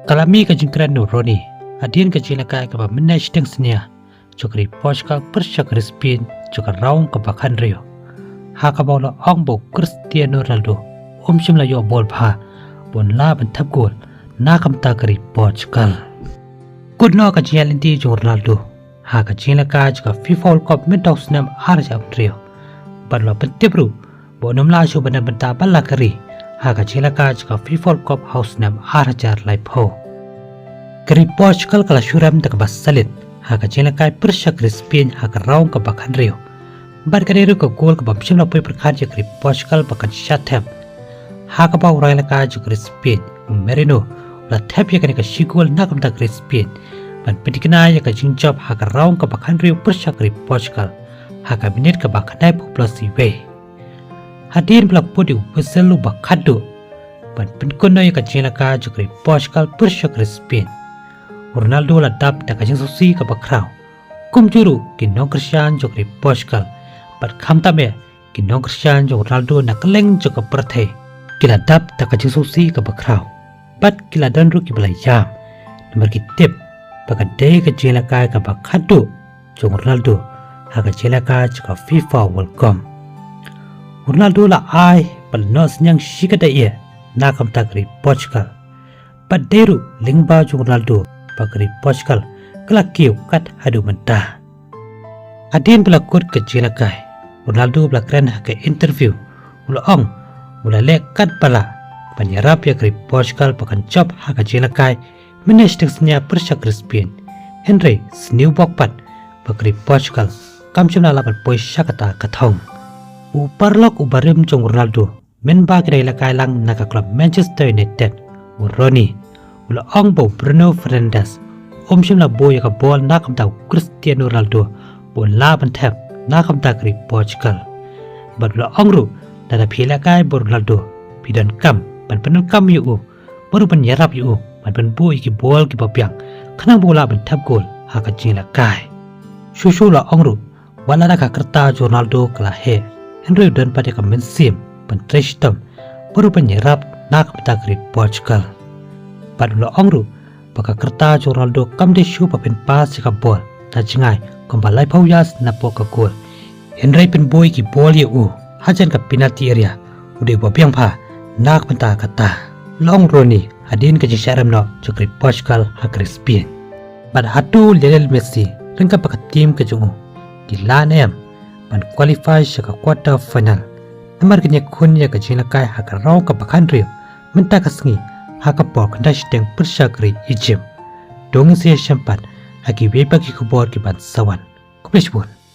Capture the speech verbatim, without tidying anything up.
Ka la mih ka jingkren u Rooney hadien ka jingïalehkai kaba mynne shiteng synñia jong ka ri Portugal pyrshah ka ri Spain jong ka round kaba khathynriew, ha kaba u la ong ba u Cristiano Ronaldo um shym la ïoh bol bha ba un lah ban thep gol na ka bynta ka ri Portugal. Kut noh ka jingïaid lynti jong u Ronaldo ha ka jingïalehkai jong ka FIFA World Cup mynta u snem ar hajar arphew hynriew, bad u la pyntip ruh ba un ym lah shuh ban don bynta bad la ka ri ha ka jingïalehkai jong ka FIFA World Cup ha u snem ar hajar laiphew. Ka ri Portugal ka la shu rem da kaba salit ha ka jingïalehkai pyrshah ka ri Spain ha ka round kaba khathynriew, bad ka dei ruh ka gol kaba ym shym la poi pyrkhat ïa ka ri Portugal ba kan shah thep, ha kaba u rangïalehkai jong ka ri Spain, u Merino, u la thep ïa kane ka shi gol na ka bynta ka ri Spain ban pynthikna ïa ka jingjop ha ka round kaba khathynriew pyrshah ka ri Portugal ha ka minit kaba khyndaiphew plus uwei. Hadien ba la put ïa u whistle uba khatduh ban pynkut noh ïa ka jingïalehkai jong ka ri Portugal pyrshah ka ri Spain, u Ronaldo u la dap da ka jingsngewsih kaba khraw, kumjuh ruh ki nongkyrshan jong ka ri Portugal, bad khamtam eh ki nongkyrshan jong u Ronaldo na kylleng jong ka pyrthei ki la dap da ka jingsngewsih kaba khraw, bad ki la don ruh kiba la ïam namar ki tip ba ka dei ka jingïalehkai kaba khatduh jong u Ronaldo ha ka jingïalehkai jong ka FIFA World Cup. U Ronaldo u la ai ba la noh synñiang shikatdei eh na ka bynta ka ri Portugal, bad dei ruh lyngba jong u Ronaldo ba ka ri Portugal ka la kiew kat haduh mynta. Hadien ba la kut ka jingïalehkai, u Ronaldo ba la kren ha ka interview u la ong ba u la leh katba lah ban ïarap ïa ka ri Portugal ba kan jop ha ka jingïalehkai mynne shiteng synñia pyrshah ka ri Spain, hynrei sniewbok pat ba ka ri Portugal kam shym la lah ban poi sha kata ka thong. U paralok uba rim jong u Ronaldo mynba ki da ïalehkai lang na ka klub Manchester United, u Rooney, u la ong ba u Bruno Fernandes um shym la buh ïa ka bol na ka bynta u Cristiano Ronaldo ba un lah ban thep na ka bynta ka ri Portugal. Bad u la ong ruh, lada phi ïalehkai bad u Ronaldo, phi donkam ban pyndonkam ïa u bad ruh ban ïarap ïa u ban pynbuh ïa ki bol kiba biang khnang ba u lah ban thep gol ha ka jingïalehkai. Shuh shuh u la ong ruh, wat lada ka rta jong u Ronaldo ka la heh, hynrei u don pat ïa ka mynsiem ban trei shitom bad ruh ban ïarap na ka bynta ka ri Portugal. Bad u la ong ruh ba ka rta jong u Ronaldo kam dei shuh ba phin pass ïa ka bol na jngai kumba laiphew yards napoh ka gol, hynrei phin buh ïa ki bol ïa u hajan ka penalty area, u dei uba biang bha na ka bynta kata, la ong u Rooney hadien ka jingshah rem noh jong ka ri Portugal ha ka ri Spain. Bad hato u Lionel Messi ryngkat bad ka team ka jong u ki lah ne em ban qualify sha ka quarter final, namar kin ïakhun ïa ka jingïalehkai ha ka round kaba khathynriew mynta ka sngi ha ka por khyndai shiteng pyrshah ka ri Egypt? To ngin sa ïashem pat ha kiwei pat ki khubor ki ban sa wan. Khublei shibun.